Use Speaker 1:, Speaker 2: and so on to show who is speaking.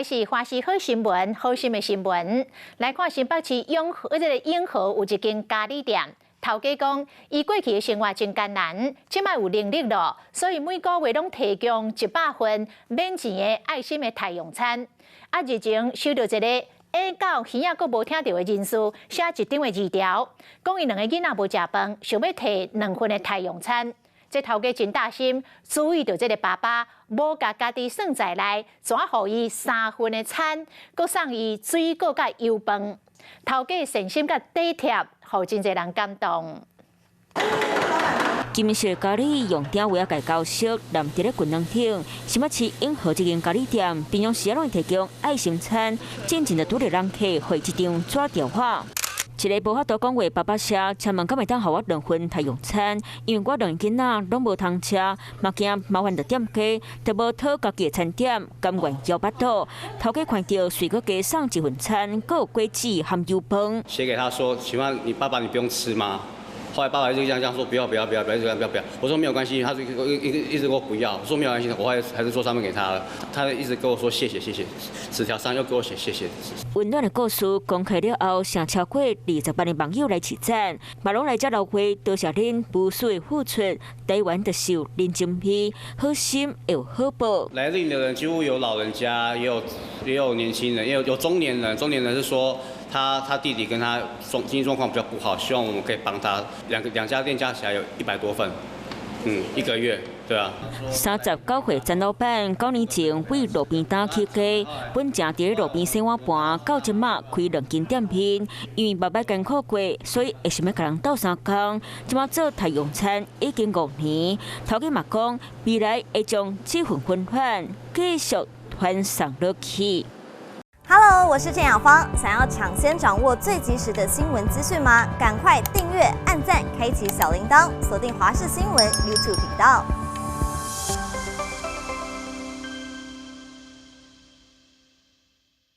Speaker 1: 來是華視好新聞，好心的新聞。來看新北市永和，這個永和有一間咖喱店，頭家講，伊過去的生活真艱難，這擺有能力咯，所以每個月攏提供100份免錢的愛心的太陽餐。啊，日前收到一个耳到耳仔閣無聽著的人士寫一張的字條，講𪜶兩个囡仔無食飯，想欲提兩份的太陽餐。這頭家真貼心，注意著這个爸爸無共家己算在內，怎予伊三份的餐，閣送伊水果佮油飯。頭家善心佮體貼，予真濟人感動。
Speaker 2: 金色咖喱用鼎位仔共交色，黏佇咧滾籠頂。新北市永和這間咖喱店，平常時攏會提供愛心餐，進前就拄著人客予一張紙條仔。一个無法度講話爸爸寫，請問敢會當予我兩份太陽餐？因為我兩个囡仔攏無通食，嘛驚麻煩著店家，就無討家己的餐點，甘願枵腹肚。頭家看著，隨閣加送一份餐，閣有果子含油飯。
Speaker 3: 寫給他說：請問你爸爸，你不用吃嗎？後來爸爸就這樣這樣說：不要不要不要不要不要不要。我說沒有關係，他就一直給我不要。我說沒有關係，我還是做三份給他了。他一直跟我說謝謝謝謝，紙條上又給我寫謝謝。
Speaker 2: 溫暖的故事公開了後，上超過20萬的網友來稱讚，嘛攏來遮留話多謝恁無私的付出，台灣就受人情味，好心有好報。
Speaker 3: 來領的人幾乎有老人家，也有年輕人，也有中年人。中年人是說他弟弟跟他經濟狀況比較不好，希望我們可以幫他。兩家店加起來有100多份，一個月，對啊。
Speaker 2: 39歲陳老闆9年前為路邊攤起家，本正佇路邊洗碗盤，到這馬開兩間店面，因為捌擺艱苦過，所以會想欲共人鬥相共。這馬做太陽餐已經5年，頭家嘛講，未來會將這份溫暖繼續傳送落去。
Speaker 4: Hello，我是鄭雅芳。想要搶先掌握最及時的新聞資訊嗎？趕快訂閱、按讚、開啟小鈴鐺，鎖定華視新聞 YouTube 頻道。